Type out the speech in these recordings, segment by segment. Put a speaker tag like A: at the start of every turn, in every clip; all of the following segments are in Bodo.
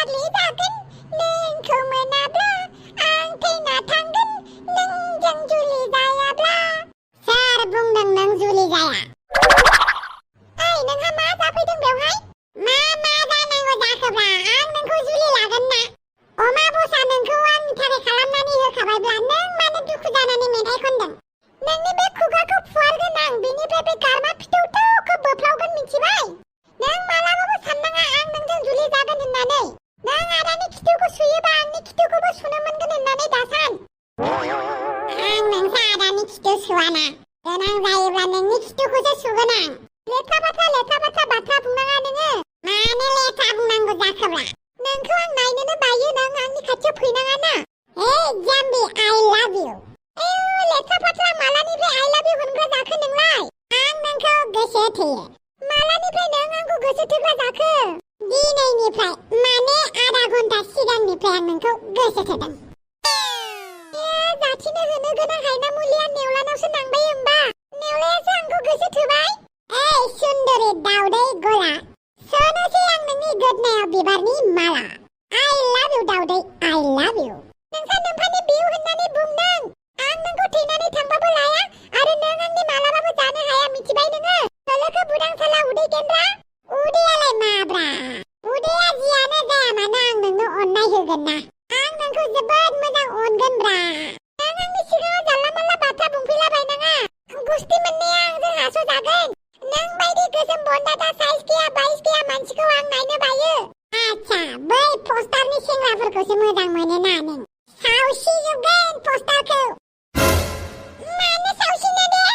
A: बारलि जागोन नोंखौ मोनाब्ला आं थैना थांगोन नोंजों जुलि जायाब्ला। सोर बुंदों नों जुलि जाया? ओइ नोंहा मा जाफैदों बेवहाय? मा जानांगौ जाखोब्रा? आं नोंखौ जुलि लागोन ना? अमा बसा नोंखौ आंनि थाखाय खालामनानै होखाबायब्ला नों मानो दुखु जानानै मेथाइ खनदों? नोंनि बे खुगाखौ फुवारगोन आं, बेनिफ्राय बे गारमा फिथौखौ बोफ्लावगोन मिथिबाय? नों मालाबाबो साननाङा आं नोंजों जुलि जागोन होननानै। नों आदानि खिथुखौ सुयोबा आंनि खिथुखौबो सुनो मोनगोन होननानै दासान। आं नोंसा आदानि खिथु सुवाना। गोनां जायोब्ला नोंनि खिथुखौसो सुगोन आं। लेथ्रा बाथ्रा बुंनाङा नोङो। मानो लेथ्रा बुंनांगौ जाखोब्ला? नोंखौ आं नायनोनो बायो, नों आंनि खाथियाव फैनाङा ना। हे जाम्बि, आइ लाभ इउ। लेथ्रा फाथ्रा मालानिफ्राय आइ लाभ इउ होनग्रा जाखो नोंलाय? आं नोंखौ गोसो थोयो। मालानिफ्राय नों आंखौ गोसो थोग्रा जाखो? दिनैनिफ्राय, माने आधा घन्टा सिगांनिफ्राय आं नोंखौ गोसो थोदों। जाथिनो होनो गोनां हायना मुलिया नेवलानावसो नांबाय होमबा? नेवलायासो आंखौ गोसो थोबाय? सुन्दरि दाउदै गला, सोनोसै आं नोंनि गोदनायाव बिबारनि माला। आइ लाभ इउ दाउदै, आइ लाभ इउ। नोंसा नोम्फानि बिउ होननानै बुंदों। आं नोंखौ थैनानै थांबाबो लाया आरो नों आंनि मालाबाबो जानो हाया मिथिबाय नोङो? सोलोखो बुदां साला उदै गेन्द्रा। उदैयालाय माब्रा? उदैया जियानो जाया मानो आं नोंनो अननाय होगोन ना। आं नोंखौ जोबोद मोजां अनगोनब्रा। नों आंनि सिगाङाव जानला मानला बाथ्रा बुंफैला बायनाङा। गुस्ति मोननाया आंजों हास'जागोन। नों बायदि गोसोम बन्दादा साइज गैया बाइस गैया मानसिखौ आं नायनो बायो। आच्छा, बै पस्टारनि सेंग्राफोरखौसो मोजां मोनोना नों? सावसिजोबगोन पस्टारखौ। मानो सावसिनो दे?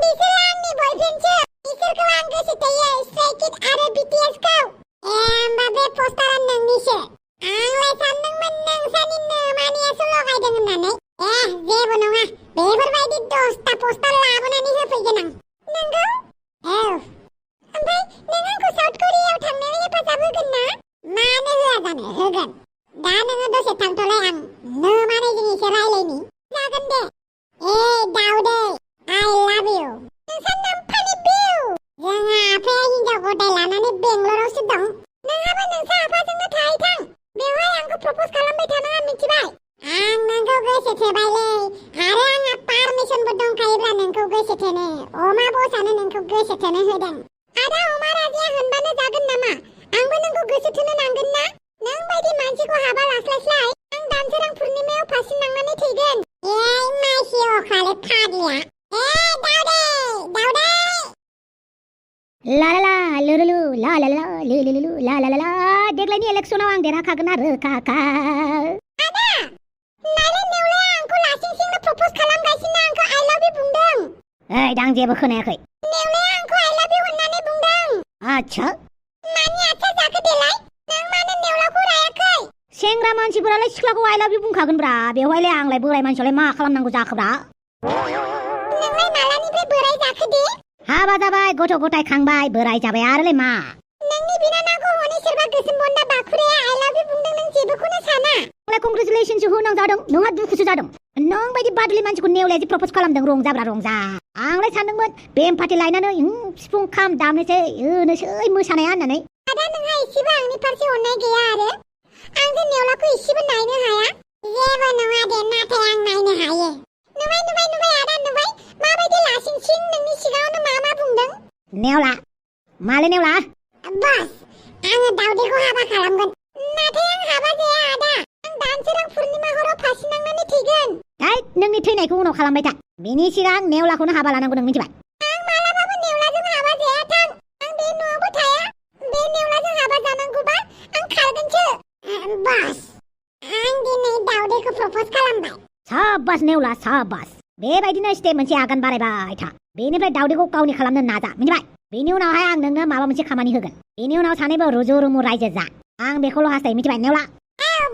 A: बिसोर आंनि बयफ्रेन्डसो। बिसोरखौ आं गोसो थोयो, स्ट्रे किड आरो बिटिएसखौ। होमबा बे पस्टारा नोंनिसो। आंलाय सानदोंमोन नोंसानि नोमानियासो लगायदों होननानै। जेबो नङा, बेफोरबायदि 10टा पस्टार लाबोनानै होफैगोन आं। नंगौ? औ। ओमफ्राय नों आंखौ साउथ करियायाव थांनायाव हेफाजाब होगोन ना? मानो होआ जानो, होगोन। दा नोङो दसे थांथ'लाय, आं नोमानैजों एसे रायलायनि। जागोन दे। दाउदै, आइ लाभ इउ। नोंसा नोम्फानि बिउ। जोंहा आफाया हिनजाव गदाय लानानै बेंगलरावसो दं। नोंहाबो नोंसा आफाजोंनो थाहैथां। बेवहाय आंखौ प्रप'ज खालामबाय थानाङा मिथिबाय? आं नोंखौ गोसो थोबायलै, आरो आंहा पारमिसनबो दंखायोब्ला नोंखौ गोसो थोनो। अमा बसआनो नोंखौ गोसो थोनो होदों। आदा अमा राजाया होनबानो जागोन नामा? आंबो नोंखौ गोसो थोनो नांगोन ना? नों बायदि मानसिखौ हाबा लास्लायस्लाय आं दानसोरां पुर्निमायाव फासि नांनानै थैगोन। माइसि अखाले फाग्लिया। दाउदै।
B: ला ला ला लुलुलु ला ला ला लुलुलु ला ला ला देग्लायनि इलेक्सनाव आं देरहाखागोन आरो काका।
A: आदा, नायलाय नेवलाया आंखौ लासिंसिंनो प्रप'ज खालामगासिनो आंखौ आइ लाभ इउ बुंदों।
B: आं जेबो खोनायाखै।
A: नेवलाया आंखौ आइ लाभ इउ होननानै बुंदों।
B: आच्छा।
A: मानि आच्छा जाखो देलाय? नों मानो नेवलाखौ रायाखै?
B: सेंग्रा मानसिफोरालाय सिख्लाखौ आइ लाभ इउ बुंखागोनब्रा। बेवहायलाय आंलाय बोराय मानसियालाय मा खालामनांगौ जाखोब्रा?
A: नोंलाय मालानिफ्राय बोराय जाखो दे?
B: हाबा जाबाय, गथ' गथाय खांबाय, बोराय जाबाय आरोलाय मा?
A: नोंनि बिनानावखौ हनै सोरबा गोसोम बन्दा बाखुराया आइ लाभ इउ बुंदों, नों जेबोखौनो साना?
B: कंग्रेचुलेसनसो होनां जादों, नोंहा दुखुसो जादों। नों बायदि बादुलि मानसिखौ नेवलाया जि प्रप'ज खालामदों, रंजाब्रा रंजा। आंलाय सानदोंमोन बेम पार्टि लायनानै सिफुं खाम दामनोसै होनोसै मोसानाया होननानै।
A: आदा, नोंहा एसेबो आंनि फारसे अननाय गैया आरो? आं जे नेवलाखौ एसेबो नायनो हाया? जेबो नङा दे, नाथाय आं नायनो हायो। नुबाय आदा, नुबाय माबायदि लासिंसिं नोंनि सिगाङावनो मा बुंदों?
B: नेवला? माले नेवला?
A: बस, आङो दाउदैखौ हाबा खालामगोन। नाथाय आं हाबा जाया आदा। आं दानसोरां पुर्निमा हराव फासि नांनानै थैगोन।
B: नोंनि थैनायखौ उनाव खालामबाय था। बेनि सिगां नेवलाखौनो हाबा लानांगौ नों मिथिबाय?
A: आं मालाबाबो नेवलाजों हाबा जाया थां। आं बे न'आवबो थाया। बे नेवलाजों हाबा जानांगौबा आं खारगोनसो। बस, आं दिनै दाउदैखौ प्रप'ज खालामबाय।
B: साबास नेवला, साबास। बेबायदिनो स्टेप मोनसे आगान बारायबाय था। बेनिफ्राय दाउदैखौ गावनि खालामनो नाजा मिथिबाय? बेनि उनावहाय आं नोंनो माबा मोनसे खामानि होगोन। बेनि उनाव सानैबो रुजु रुमु रायजो जा। आं बेखौल' हास्थायो मिथिबाय नेवला?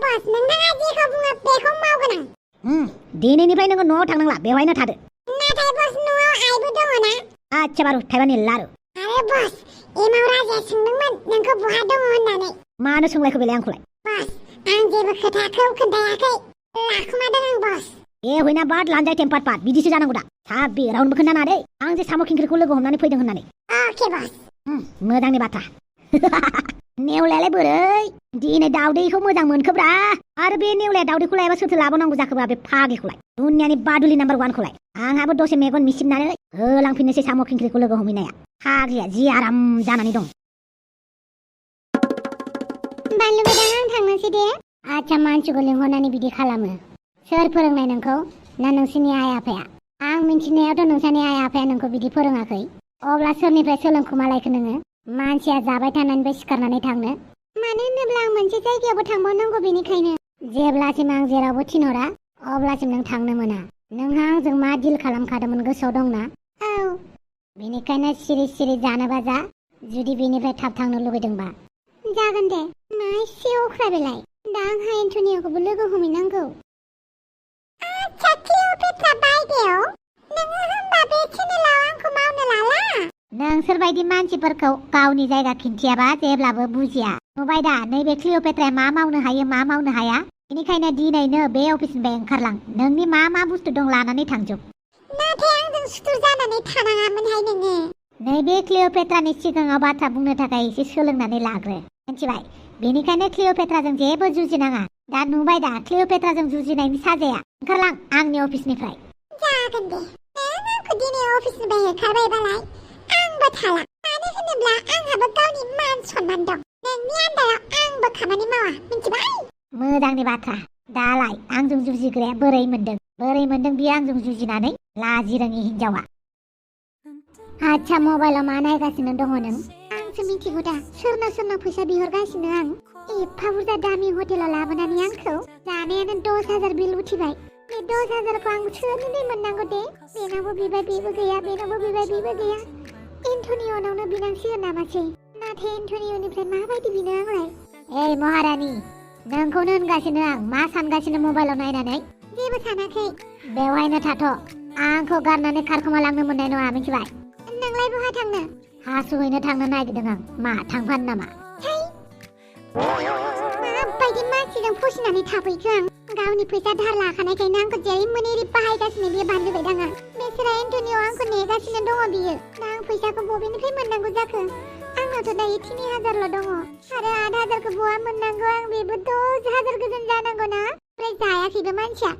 A: बस, नोंथाङा जेखौ बुङो बेखौ मावगोन आं।
B: दिनैनिफ्राय नोङो न'आव थांनांला, बेवहायनो थादो।
A: नाथाय बस, न'आव आइबो दङ ना?
B: आच्छा बारु, थाइबानि लारु।
A: आरो बस, एमाव राजाया सोंदोंमोन नोंखौ बहा दङ होननानै।
B: मानो सोंलायखो बेलाय आंखौलाय?
A: बस, आं जेबो खोथाखौ खोन्थायाखै। लाखुमादों आं बस।
B: हयना बाद लानजाय टेम्पार पाट बिदिसो जानांगौ दा। साबि रावनोबो खोन्थानाङा दे आं जे साम' खिंख्रिखौ लोगो हमनानै फैदों होननानै।
A: अके बस।
B: मोजांनि बाथ्रा। नेवलायालाय बोरै दिनै दाउदैखौ मोजां मोनखोब्रा आरो बे नेवलाया दाउदैखौ लायाबा सोरथो लाबावनांगौ जाखोबा बे फाग्लिखौलाय दुनियानि बादुलि नाम्बार 1खौलाय आंहाबो दसे मेगन मिसिबनानै होलांफिननोसै साम' खिंख्रिखौ लोगो हमहैनाया फाग्लिया जि आराम जानानै दं।
A: बानलु बेदां आं थांनोसै दे।
B: आच्छा मानसिखौ लिंहरनानै बिदि खालामो सोर फोरोंनाय नोंखौ ना नोंसिनि आइ आफाया? आं मिन्थिनायावथ' नोंसानि आइ आफाया नोंखौ बिदि फोरोङाखै अब्ला सोरनिफ्राय सोलोंखुमालायखो नोङो? मानसिया जाबाय थानानैफ्राय सिखारनानै थांनो
A: मानो होनोब्ला आं मोनसे जायगायावबो थांबावनांगौ बेनिखायनो।
B: जेब्लासिम आं जेरावबो थिनहरा अब्लासिम नों थांनो मोना। नोंहा आंजों मा डिल खालामखादोंमोन गोसोआव दंना?
A: औ
B: बेनिखायनो सिरि सिरि जानोबा जा जुदि बेनिफ्राय थाब थांनो लुबैदोंबा।
A: जागोन दे। मा एसे अख्रा बेलाय दा आंहा एन्टनिय'खौबो लोगो हमहैनांगौ। आच्छा क्लिअ'पेट्रा बायदेव नोङो होमबा बे चेनेलाव आंखौ मावनो लाला?
B: नोंसोरबायदि मानसिफोरखौ गावनि जायगा खिन्थियाबा जेब्लाबो बुजिया। नुबाय दा नैबे क्लिअ'पेट्राया मा मावनो हायो मा मावनो हाया? बेनिखायनो दिनैनो बे अफिसनिफ्राय ओंखारलां नोंनि मा मा बुस्थु दं लानानै थांजोब।
A: नाथाय आंजों सुथुर जानानै थानाङामोनहाय नोङो।
B: नैबे क्लिअ'पेट्रानि सिगाङाव बाथ्रा बुंनो थाखाय एसे सोलोंनानै लाग्रो मिन्थिबाय? बेनिखायनो क्लिअ'पेट्राजों जेबो जुजिनाङा। दा नुबाय दा क्लिअ'पेट्राजों जुजिनायनि साजाया। ओंखारलां आंनि अफिसनिफ्राय।
A: जागोन दे। नों आंखौ दिनै अफिसनिफ्राय होखारबायबालाय आंबो थाला। मानो होनोब्ला आंहाबो गावनि मान सनमान दं। नोंनि आन्दाराव आंबो खामानि मावा मिन्थिबाय?
B: मोजांनि बाथ्रा। दालाय आंजों जुजिग्राया बोरै मोनदों बियो आंजों जुजिनानै लाजिरोङि हिनजावा। आच्छा मबाइलाव मा नायगासिनो दङ नों?
A: आंसो मिथिगौ दा सोरनाव फैसा बिहरगासिनो आं। एफा बुरजा दामि हटेलाव लाबोनानै आंखौ जानायानो 10,000 बिल उठिबाय। बे 10,000खौ आं सोरनिफ्राय मोननांगौ दे? बेनावबो बिबाय बेबो गैया बेनावबो बिबाय बेबो गैया। एन्टनिय'नावनो बिनांसिगोन नामासै? नाथाय एन्टनिय'निफ्राय माबायदि बिनो आंलाय?
B: ओइ महारानि नोंखौनो होनगासिनो आं। मा सानगासिनो मबाइलाव नायनानै?
A: जेबो सानाखै।
B: बेवहायनो थाथ'। आंखौ गारनानै खारखोमा लांनो मोननाय नङा मिन्थिबाय?
A: नोंलाय बहा थांनो?
B: हासुहैनो थांनो नागिरदों आं। मा थांफानो नामा?
A: माबायदि मानसिजों फसिनानै थाफैखो आं? गावनि फैसा दाहार लाखानायखायनो आंखौ जेरै मोनो एरै बाहायगासिनो बे बानलु बेदाङा। बेसोरा एन्टनिय' आंखौ नेगासिनो दङ बियो। दा आं फैसाखौ बबेनिफ्राय मोननांगौ जाखो? आंनावथ' दायो 3,000ल' दङ आरो 8,000खौ बहा मोननांगौ आं? बेबो 10,000 गोजोन जानांगौ ना? ओमफ्राय जायाखैबो मानसिया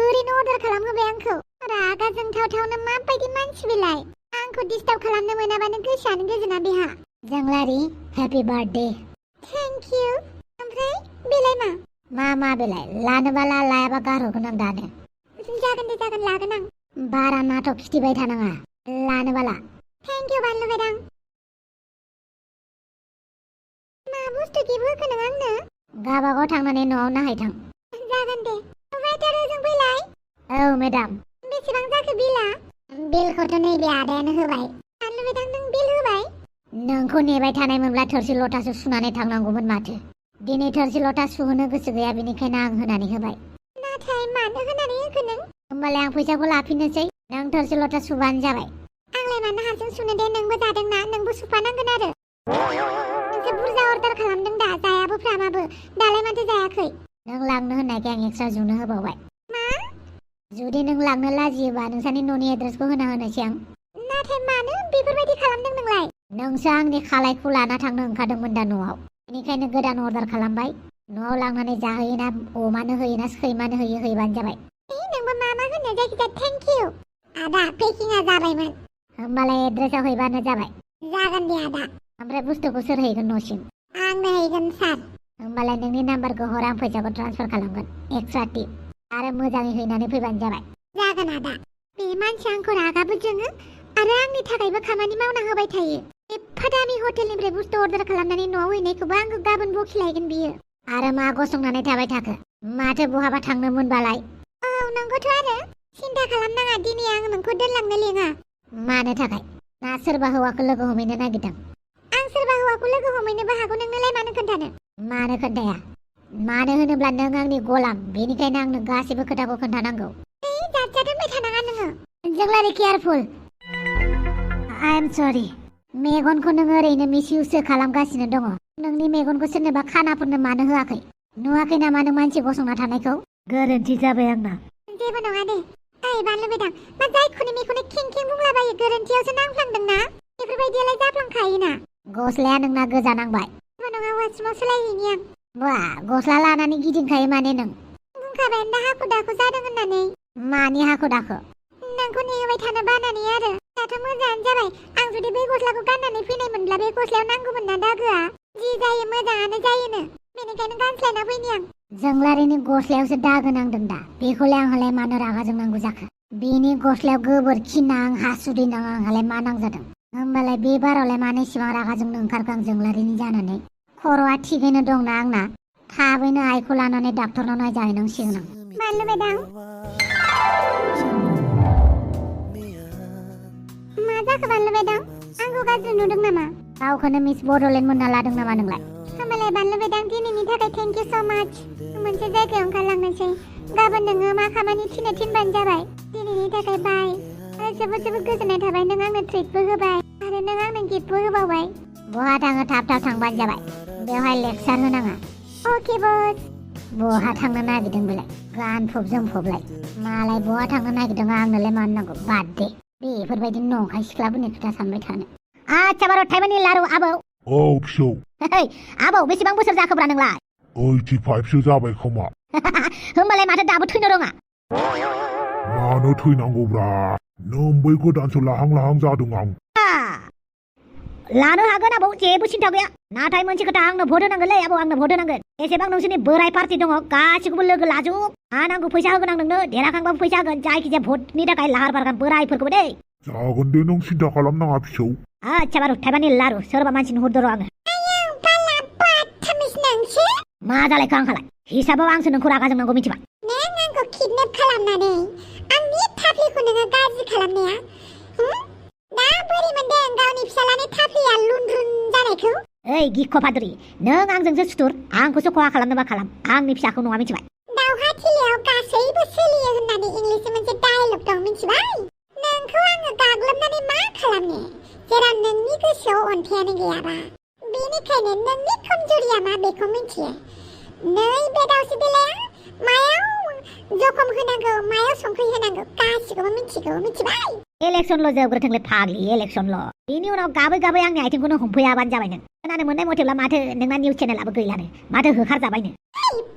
A: ओरैनो अर्डार खालामहोबाय आंखौ। रागा जोंथावथावनो माबायदि मानसि बेलाय? आंखौ डिस्टार्ब खालामनो मोनाबानो गोसोआनो गोजोना बेहा।
B: जोंलारि हेपि बार्थडे।
A: Thank you. ओमफ्राय बेलाय
B: मा बेलाय? लानोबा ला लायाबा गारहरगोन आं दानो।
A: जागोन दे जागोन लागोन आं।
B: बारा नाटक खिथिबाय थानाङा। लानोबा ला।
A: थेंक इउ बानलु बेदां। मा बुस्थु गिफ्ट होखो नों आंनो?
B: गाबागाव थांनानै न'आव नाहैथां।
A: जागोन दे। वेटार ओजों फैलाय।
B: औ मेडाम।
A: बेसेबां जाखो बिला?
B: बिलखौथ' नैबे आदायानो होबाय।
A: बानलु बेदां नों बिल होबाय?
B: नोंखौ नेबाय थानायमोनब्ला थोरसि लथासो सुनानै थांनांगौमोन माथो। दिनै थोरसि लथा सुहोनो गोसो गैया बेनिखायनो आं होनानै होबाय।
A: नाथाय मानो होनानै होखो नों?
B: होमबालाय आं फैसाखौ लाफिननोसै। नों थोरसि लथा सुबानो जाबाय।
A: आंलाय मानो हारसिं सुनो दे? नोंबो जादोंना नोंबो सुफानांगोन आरो। नोंसो बुरजा अर्डार खालामदों दा जायाबो फ्रामाबो। दालाय माथो जायाखै?
B: नों लांनो होननायखाय आं एक्सट्रा जुनो होबावबाय।
A: मा?
B: जुदि नों लांनो लाजियोबा नोंसानि न'नि एड्रेसखौ होना होनोसै आं।
A: नाथाय मानो बेफोरबायदि खालामदों नोंलाय?
B: नोंसो आंनि खालायखौ लाना थांनो ओंखारदोंमोन दा न'आव। बेनिखायनो गोदान अर्डार खालामबाय। न'आव लांनानै जाहोयोना अमानो होयोना सैमानो होयोबानो जाबाय।
A: नोंबो मा होनो जायखिजाया थेंक इउ। आदा पेकिंआ जाबायमोन।
B: होमबालाय एड्रेसाव हैबानो जाबाय।
A: जागोन दे आदा।
B: ओमफ्राय बुस्थुखौ सोर हैगोन न'सिम?
A: आंनो हैगोन सार।
B: होमबालाय नोंनि नाम्बारखौ हर आं फैसाखौ ट्रान्सफार खालामगोन। एक्सट्रा टिप आरो मोजाङै हैनानै फैबानो जाबाय।
A: जागोन आदा। बे मानसिया आंखौ रागाबो जोङो आरो आंनि थाखायबो खामानि मावना होबाय थायो। एफा दामि हटेलनिफ्राय बुस्थु अर्डार खालामनानै न'आव हैनायखौबो आंखौ गाबोन बखिलायगोन बियो। आरो मा गसंनानै थाबाय थाखो? माथो बहाबा थांनो मोनबालाय? औ नंगौथ' आरो। सिन्था खालामनाङा दिनै आं नोंखौ दोनलांनो लेङा।
B: मानो थाखाय? ना सोरबा हौवाखौ लोगो हमहैनो नागिरदों?
A: आं सोरबा हौवाखौ लोगो हमहैनोबो हागौ। नोंनोलाय मानो खोन्थानो?
B: मानो खोन्थाया? मानो होनोब्ला नों आंनि गलाम। बेनिखायनो आंनो गासैबो खोथाखौ खोन्थानांगौ।
A: जाद होनबाय थानाङा नोङो।
B: जोंलारि केयारफुल। आइ एम सरि। मेगनखौ नों ओरैनो मिसइउससो खालामगासिनो दङ। नोंनि मेगनखौ सोरनोबा खानाफोरनो मानो होआखै? नुवाखै नामा नों मानसि गसंना थानायखौ? गोरोन्थि जाबाय आंना।
A: जेबो नङा दे। ओइ बानलु बेदां मा जायखौनो मेखौनो खें खें बुंलाबायो? गोरोन्थियावसो नांफ्लांदोंना? बेफोरबायदियालाय जाफ्लांखायोना।
B: गस्लाया नोंना गोजा नांबाय।
A: नङा वासरुमाव सोलायहैनि आं
B: बा गस्ला लानानै गिदिंखायो माने नों
A: बुंखाबाय दा हाखु दाखु जादों होननानै
B: मानि हाखु दाखु
A: नोंखौ नेहोबाय थानो बानानै आरो दाथ' मोजाङानो जाबाय आं जुदि बै गस्लाखौ गाननानै फैनायमोनब्ला बे गस्लायाव नांगौमोन ना दागोआ जि जायो मोजाङानो जायोनो बेनिखायनो गानस्लायना फैनि आं
B: जोंलारिनि गस्लायावसो दागो नांदों दा बेखौलाय आंहालाय मानो रागा जोंनांगौ जाखो बेनि गस्लायाव गोबोरखि नां हासुदै नां आंहालाय मा नांजादों होमबालाय बे बारावलाय मानो इसिबां रागा जोंनो ओंखारखो आं जोंलारिनि जानानै खर'आ थिगैनो दंना आंना थाबैनो आइखौ लानानै डाक्टरनाव नायजाहैनांसिगोन आं
A: बानलु मेदाम मा जाखो बानलु मेदाम आंखौ गाज्रि नुदों नामा
B: गावखौनो मिस बड'लेण्ड मोनना लादों नामा नोंलाय
A: होमबालाय बानलु मेदाम दिनैनि थाखाय थेंक इउ स' माच मोनसे जायगायाव ओंखारलांनोसै गाबोन नोङो मा खामानि थिनबानो जाबाय दिनैनि थाखाय बाय जोबोद जोबोद गोजोननाय थाबाय नों आंनो ट्रिटबो होबाय आरो नों आंनो गिफ्टबो होबावबाय
B: बहा थाङो थाब थाब थांबानो जाबाय बेवहाय लेक्सार होनाङा
A: अके बस
B: बहा थांनो नागिरदों बेलाय गानफब जोमफबलाय मालाय बहा थांनो नागिरदों आंनोलाय मानो नांगौ बाद दे बेफोरबायदि नंखाय सिख्लाफोरनि खोथा सानबाय थानो आच्छा बार' थाइबानि लारु आबौ
C: औ फिसौ
B: आबौ बेसेबां बोसोर जाखोब्रा नोंलाय
C: 85 सो जाबाय खोमा
B: होमबालाय माथो दाबो थैनो रोङा
C: मानो थैनांगौब्रा नों बै गोदानसो लाहां जादों आं
B: लानो हागोन आबौ जेबो सिन्था गैया नाथाय मोनसे खोथा आंनो भट होनांगोनलै आबौ आंनो भट होनांगोन एसेबां नोंसोरनि बोराय पार्टि दङ गासिखौबो लोगो लाजुब नांगौ फैसा होगोन आं नोंनो देरहाखांबाबो फैसा होगोन जायखिजाया भटनि थाखाय लाहार फाहार बोरायफोरखौबो दै
C: जागोन दे नों सिन्था खालामनाङा फिसौ
B: आच्छा बारु थाइबानि लारु सोरबा मानसि नुहुरदों र' आङो मा जालायखो आंहालाय हिसाबाव आंसो नोंखौ रागा जोंनांगौ मिथिबा
A: नों आंखौ किडनेप खालामनानै आंनि थाफ्लिखौ नोङो गाज्रि खालामनाया दा बोरै मोनदों गावनि फिसालानि थाफ्लिया लुनरुन जानायखौ
B: ओइ गिख' फादुरि नों आंजोंसो सुथुर आंखौसो खहा खालामनोबा खालाम आंनि फिसाखौ नङा मिथिबाय
A: दावहाथिलियाव गासैबो सोलियो होननानै इंलिसनि मोनसे डायलग दं मिथिबाय नोंखौ आङो गाग्लोबनानै मा खालामनो जेराव नोंनि गोसोआव अन्थायानो गैयाबा बेनिखायनो नोंनि कमजोरिया मा बेखौ मिथियो नै बे दावसे बेलाया मायाव जखम होनांगौ मायाव संख्रि होनांगौ गासिखौबो मिथिगौ मिथिबाय
B: इलेक्सनल' जोबग्रोथोंलै फाग्लि इलेक्सनल' बेनि उनाव गाबै गाबै आंनि आथिंखौनो हमफैयाबानो जाबाय नों खोनानो मोननाय मथेब्ला माथो नोंना निउस चेनेलाबो गैलानो माथो होखारजाबायनो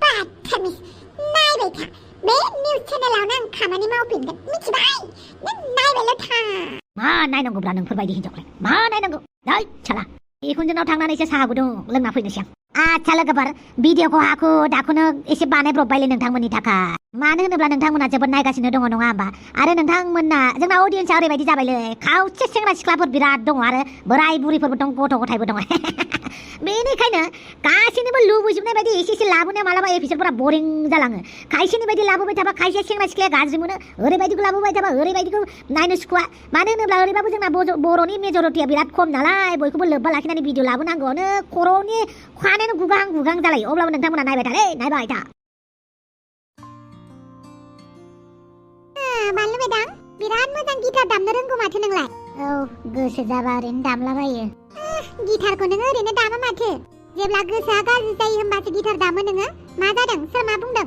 A: बाथामिस नायबाय था बे निउस चेनेलावनो आं खामानि मावफिनगोन मिथिबाय नों नायबायल' था
B: मा नायनांगौब्रा नोंफोरबायदि हिनजावलाय मा नायनांगौ नै साला बिखुनजोनाव थांनानैसो साहा गुदुं लोंना फैनोसै आं आच्छा लोगोफोर भिडिअखौ हाखु दाखुनो एसे बानायब्रबबायलै नोंथांमोननि थाखाय मानो होनोब्ला नोंथांमोना जोबोद नायगासिनो दङ नङा होमबा आरो नोंथांमोनना जोंना अडियन्सआ ओरैबायदि जाबायलै खावसे सेंग्रा सिख्लाफोर बिराद दङ आरो बोराय बुरिफोरबो दं गथ' गथायबो दङ बेनिखायनो गासैनिबो लुबैजोबनाय बायदि एसे एसे लाबोनाया मालाबा एपिसडफोरा बरिं जालाङो खायसेनि बायदि लाबोबाय थाबा खायसे सेंग्रा सिख्लाया गाज्रि मोनो ओरैबायदिखौ लाबोबाय थाबा ओरैबायदिखौ नायनो सुखुवा मानो होनोब्ला ओरैबाबो जोंना बर'नि मेजरिटिया बिराद खम नालाय बयखौबो लोब्बा लाखिनानै भिडिअ लाबोनांगौआनो खर'नि खानायानो गुगाहां जालायो अब्लाबो नोंथांमोना नायबाय था नायबाय था
A: बानलु मेदाम बिराद मोजां गिटार दामनो रोंगौ माथो नोंलाय
B: औ गोसो जाबा ओरैनो दामलाबायो
A: गिटारखौ नोङो ओरैनो दामा माथो जेब्ला गोसोआ गाज्रि जायो होमबासो गिटार दामो नोङो मा जादों सोर मा बुंदों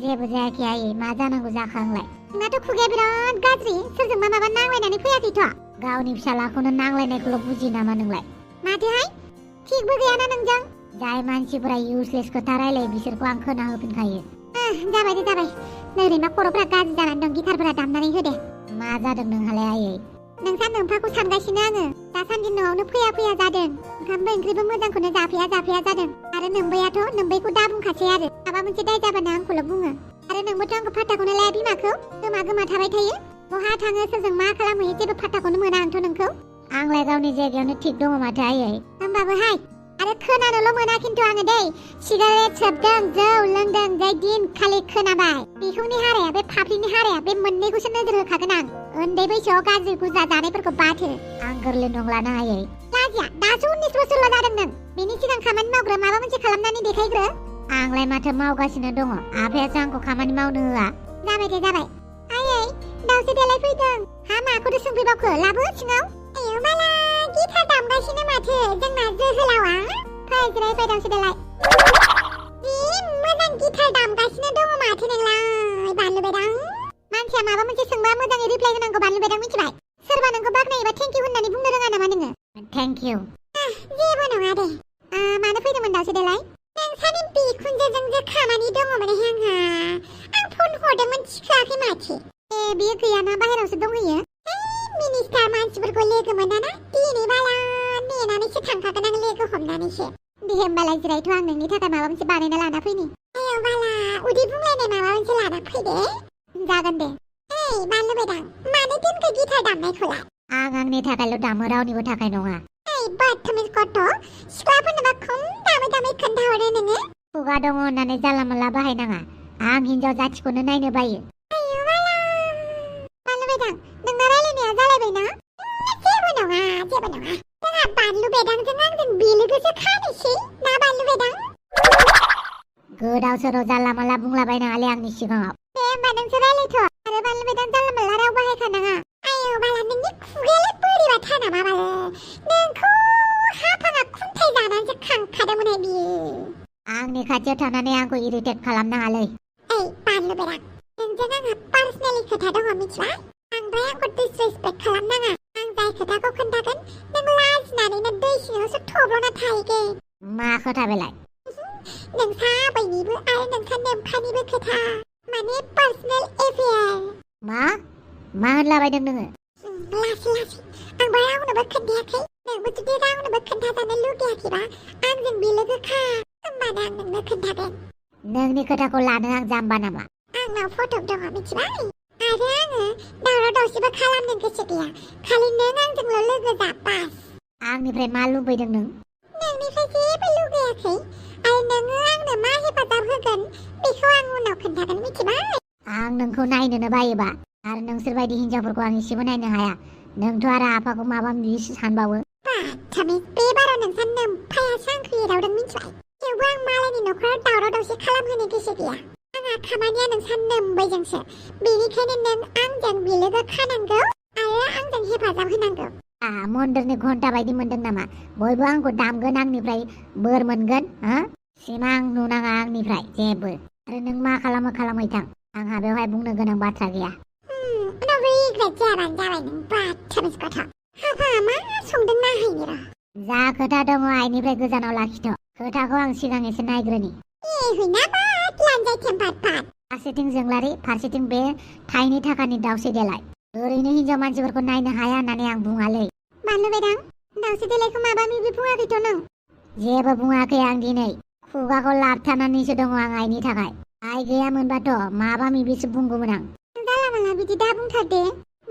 B: जेबो जायाखै आयै मा जानांगौ जाखो आंलाय
A: नोंनाथ' खुगाया बिराद गाज्रि सोरजोंबा माबा नांलायनानै फैयाखैथ'
B: गावनि फिसालाखौनो नांलायनायखौल' बुजियो नामा नोंलाय
A: माथोहाय थिगबो गैयाना नोंजों
B: जाय मानसिफोरा इउजलेस खोथा रायलायो बिसोरखौ आं खोना होफिनखायो
A: जाबाय दे जाबाय ओरैनो खर'फ्रा गाज्रि जानानै दं गिटारफोरा दामनानै होदे
B: मा जादों नोंहालाय आयै
A: नोंसा नोंफाखौ सानगासिनो आङो दासान्दि न'आवनो फैया जादों ओंखामबो ओंख्रिबो मोजांखौनो जाफैया जादों आरो नोंबैयाथ' नोंबैखौ दा बुंखासै आरो माबा मोनसे दाय जाबानो आंखौल' बुङो आरो नोंबोथ' आंखौ फात्ताखौनो लाया बिमाखौ गोमा थाबाय थायो बहा थाङो सोरजों मा खालामहैयो जेबो फात्ताखौनो मोना आंथ' नोंखौ
B: आंलाय गावनि जायगायावनो थिग दङ माथो आयै
A: होमबाबोहाय आरो खोनानोल' मोना खिन्थु आङो दै सिगारेट सोबदों जौ लोंदों जाय दिन खालि खोनाबाय बिखुंनि हाराया बे फाफ्लिनि हाराया बे मोननैखौसो नोजोर होखागोन आं उन्दै बैसोआव गाज्रि गुजा जानायफोरखौ बाथो
B: आं गोरलै नंलाना आयै
A: लाजिया दासो 19 बोसोरल' जादों नों बेनि सिगां खामानि मावग्रो माबा मोनसे खालामनानै देखायग्रो
B: आंलाय माथो मावगासिनो दङ आफायासो आंखौ खामानि मावनो होआ
A: जाबाय दे जाबाय आयै दावसे देलाय फैदों हा माखौथो सोंफैबावखो लाबो सिङाव आयो माला गिटार दामगासिनो माथो जोंना जोहोलावा फै जिरायफै दावसे देलाय जि मोजां गिटार दामगासिनो दङ माथो नोंलाय बानलु बेदां मानसिया माबा मोनसे सोंबा मोजाङै रिप्लाय होनांगौ बानलु बेदां मिथिबाय सोरबा नोंखौ बाख्नायोबा थेंक इउ होननानै बुंनो रोङा नामा नोङो
B: थेंक इउ
A: जेबो नङा दे मानो फैदोंमोन बेजोंसो खामानि दङमोन आंहा आं फन हरदोंमोन थिखोआखै माथो बेयो गैयाना बाहेरावसो दंहैयो मिनिस्टार मानसिफोरखौ लोगो मोनाना दिनै बाला नेनानैसो थांखागोन आं लोगो हमनानैसो दे होमबालाय जिरायथ' आं नोंनि थाखाय माबा मोनसे बानायना लाना फैनि आयौ बाला उदै बुंलायनाय माबा मोनसे लाना फैदे जागोन दे बानलु बेदां मानो दोनखो गिटार दामनायखौलाय
B: आं आंनि थाखायल' दामो रावनिबो थाखाय नङा
A: बदतमिज गथ' सिख्लाफोरनोबा खम दामै दामै खोन्थाहरो नोङो
B: खुगा दङ होननानै जानला मोनला बाहायनाङा आं हिनजाव जाथिखौनो नायनो बायो
A: आयौ बाला बानलु बेदां नोंना रायलायनाया जालायबायना जेबो नङा जोंहा बानलु बेदांजों आंजों बिलोगोसो खानोसै ना बानलु बेदां
B: गोदाव सोराव जानला मोनला बुंलाबायनाङालै आंनि सिगाङाव
A: दे होमबा नोंसोर रायलायथ' आरो बानलु बेदां जानला मोनला राव बाहायखानाङा आयौ बाला नोंनि खुगायालाय बोरैबाथा नामा बाल नोंखौ हाफाङा खुन्थाइ जानानैसो खांखादोंमोनहाय बियो
B: आंनि खाथियाव थानानै आंखौ इरिटेट खालामनाङालै
A: बानलु बेदां नोंजों आंहा पार्सनेलि खोथा दङ मिथिबाय बांद्राय आंखौ डिसरेसपेक्ट खालामनाङा आं जाय खोथाखौ खोन्थागोन नों लाजिनानैनो दै सिङावसो थब्ल'ना थाहैगोन
B: मा खोथा बेलाय
A: नोंसा आबैनिबो आरो नोंसा नेमखानिबो खोथा माने पार्सनेल एफेयार
B: मा होनलाबायदों नोङो
A: लासै आंबो रावनोबो खोन्थायाखै नोंबो जुदि रावनोबो खोन्थाजानो लुगैयाखैबा आंजों बिलोगोखा होमबानो आं नोंनो खोन्थागोन
B: नोंनि खोथाखौ लानो आं जाम्बा नामा
A: आंनाव फट' दङ मिथिबाय आरो आङो दावराव दावसिबो खालामनो गोसो गैया खालि नों आंजोंल' लोगो जा बास
B: आंनिफ्राय मा लुबैदों नों
A: नोंनिफ्राय जेबो लुगैयाखै आरो नोङो आंनो मा हेफाजाब होगोन बेखौ आं उनाव खोन्थागोन मिथिबाय
B: आं नोंखौ नायनोनो बायोबा आरो नोंसोर बायदि हिनजावफोरखौ आं एसेबो नायनो हाया नोंथ' आरो आफाखौ माबा माबि सानबावो
A: बे बाराव नोंसा नोमफायासो आंखौ एदावदों मिथिबाय थेवबो आं मालायनि न'खराव दावराव दावसि खालामहोनो गोसो गैया आंहा खामानिया नोंसा नोमबैजोंसो बेनिखायनो नों आंजों बिलोगो खानांगौ आरो आंजों हेफाजाब होनांगौ
B: मन्दिरनि घन्टा बायदि मोनदों नामा बयबो आंखौ दामगोन आंनिफ्राय बोर मोनगोन सिमां नुनाङा आंनिफ्राय जेबो आरो नों मा खालामो खालामै थां आंहा बेवहाय बुंनो गोनां बाथ्रा गैया
A: उनाव रिग्रेट जाबानो जाबाय नों बदतमिज गथ' हाफाङा मा संदों नायहैनि र'
B: जा खोथा दङ आइनिफ्राय गोजानाव लाखिथ' खोथाखौ आं सिगां एसे नायग्रोनि
A: हुइना बाद लानजाय थेम्पाट
B: फारसेथिं जोंलारि फारसेथिं बे थाइनै थाखानि दावसे देलाय ओरैनो हिनजाव मानसिफोरखौ नायनो हाया होननानै आं बुङालै
A: बानलु बेदां दावसे देलायखौ माबा मिबि बुङाखैथ' नों
B: जेबो बुङाखै आं दिनै खुगाखौ लाबथानानैसो दङ आं आइनि थाखाय आइ गैयामोनबाथ' माबा मिबिसो बुंगौमोन आं
A: जाला माला बिदि दा बुंथारदे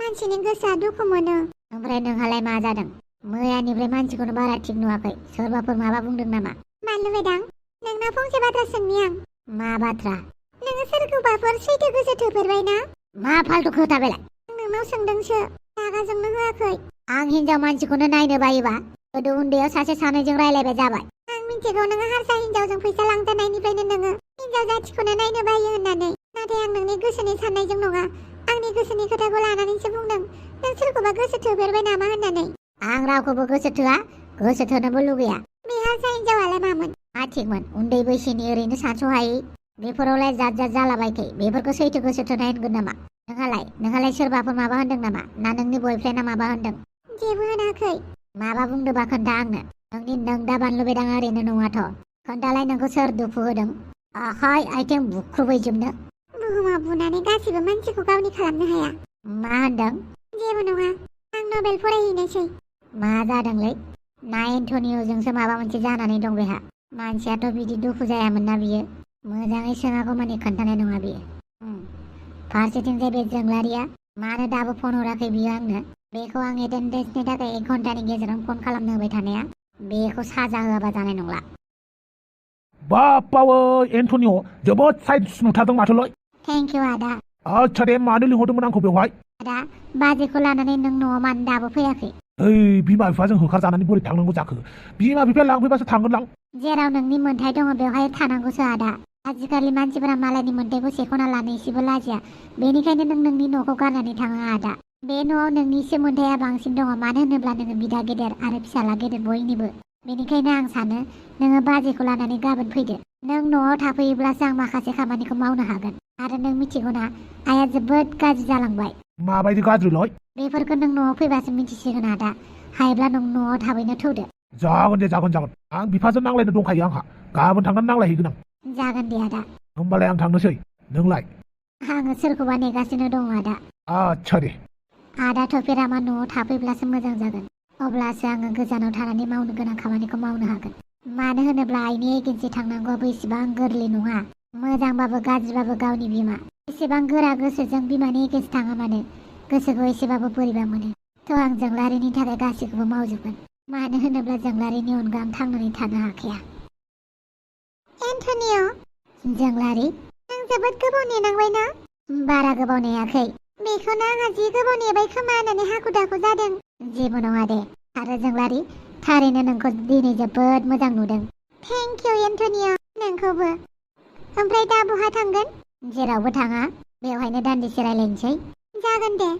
A: मानसिनि गोसोआ दुखु मोनो
B: ओमफ्राय नोंहालाय मा जादों मैयानिफ्राय मानसिखौनो बारा थिग नुवाखै सोरबाफोर माबा बुंदों नामा
A: बानलु बेदां नोंनाव फंसे बाथ्रा सोंनि आं
B: मा बाथ्रा
A: नोङो सोरखौबाफोर सैथो गोसो थोफेरबायना
B: मा फाल्थु खोथा बेलाय
A: आं नोंनाव सोंदोंसो रागा जोंनो होआखै
B: आं हिनजाव मानसिखौनो नायनो बायोबा गोदो उन्दैयाव सासे सानैजों रायलायबाय जाबाय
A: आं मिथिगौ नोङो हारसा हिनजावजों फैसा लांजानायनिफ्रायनो नोङो हिनजाव जाथिखौनो नायनो बायो होननानै नाथाय आं नोंनि गोसोनि साननायजों नङा आंनि गोसोनि खोथाखौ लानानैसो बुंदों नों सोरखौबा गोसो थोफेरबाय नामा होननानै
B: आं रावखौबो गोसो थोआ गोसो थोनोबो लुगैया
A: बे हारसा हिनजावालाय मामोन
B: थिगमोन उन्दै बैसोनि ओरैनो सानस'हायै बेफोरावलाय जात जालाबायखै बेफोरखौ सैथो गोसो थोनाय होनगोन नामा नोंहालाय सोरबाफोर माबा होनदों नामा ना नोंनि बयफ्रेन्डआ माबा होनदों
A: जेबो होनाखै
B: माबा बुंदोंबा खोन्था आंनो नों दा बानलु बेदां ओरैनो नङाथ' खोन्थालाय नोंखौ सोर दुखु होदों आखाइ आइथिं बुख्रुबैजोबनो
A: बुहुमा बुनानै गासिबो मानसिखौ गावनि खालामनो हाया
B: मा होनदों
A: जेबो नङा आं नबेल फरायहैनोसै
B: मा जादोंलै ना एन्टनिय'जोंसो माबा मोनसे जानानै दं बेहा मानसियाथ' बिदि दुखु जायामोन ना बियो मोजाङै सोङागौ माने खोन्थानाय नङा बियो फारसेथिंजाय बे जोंलारिया मानो दाबो फन हराखै बियो आंनो बेखौ आं एटेन्डेन्सनि थाखाय 1 घन्टानि गेजेराव फन खालामनो होबाय थानाया बेखौ साजा होआबा जानाय नंला
C: बापावो एन्टनिय' जोबोद साइन्स नुथारदों माथोलै
B: थेंक इउ आदा
C: आच्छा दे मानो लिंहरदोंमोन आंखौ बेवहाय
B: आदा बाजैखौ लानानै नों न'आव मानो दाबो फैयाखै
C: बिमा बिफाजों होखारजानानै बोरै थांनांगौ जाखो बिमा बिफाया लांफैबासो थांगोन लां
B: जेराव नोंनि मोन्थाय दङ बेवहाय थानांगौसो आदा आजिखालि मानसिफोरा मालायनि मोन्थायखौ सेख'ना लानो एसेबो लाजिया बेनिखायनो नों नोंनि न'खौ गारनानै थाङो आदा बे न'आव नोंनिसो मोन्थाया बांसिन दङ मानो होनोब्ला नोङो बिदा गेदेर आरो फिसाला गेदेर बयनिबो बेनिखायनो आं सानो नोङो बाजैखौ लानानै गाबोन फैदो नों न'आव थाफैयोब्लासो आं माखासे खामानिखौ मावनो हागोन आरो नों मिथिगौना आइया जोबोद गाज्रि जालांबाय
C: माबायदि गाज्रिलै
B: बेफोरखौ नों न'आव फैबासो मिथिसिगोन आदा हायोब्ला नों न'आव थाबैनो थौदो
C: जागोन दे जागोन आं बिफाजों नांलायनो दंखायो आंहा गाबोन थांनानै नांलायहैगोन आं
B: जागोन दे आदा।
C: होमबालाय आं थांनोसै। नोंलाय?
B: आङो सोरखौबा नेगासिनो दं आदा।
C: आच्छा दे।
B: आदा थफेरामा न'आव थाफैब्लासो मोजां जागोन। अब्लासो आङो गोजानाव थानानै मावनो गोनां खामानिखौ मावनो हागोन। मानो होनोब्ला आइनि एगेन्सि थांनांगौआबो एसेबां गोरलै नङा। मोजांबाबो गाज्रिबाबो गावनि बिमा। एसेबां गोरा गोसोजों बिमानि एगेन्सि थाङा मानो गोसोखौ एसेबाबो बोरैबा मोनो। थ' आं जोंलारिनि थाखाय गासैखौबो मावजोबगोन। मानो होनोब्ला जोंलारिनि अनगा आं थांनानै थानो हाखाया।
A: एन्टनिय',
B: जोंलारि,
A: आं जोबोद गोबाव नेनांबाय ना?
B: बारा गोबाव नेयाखै।
A: बेखौनो आंहा जि गोबाव नेबाय खोमा होननानै हाखु दाखु जादों।
B: जेबो नङा दे। आरो जोंलारि, थारैनो नोंखौ दिनै जोबोद मोजां नुदों।
A: थेंक इउ एन्टनिय', नोंखौबो। ओमफ्राय दा बहा थांगोन?
B: जेरावबो थाङा, बेवहायनो दान्दिसे रायलायनोसै।
A: जागोन दे।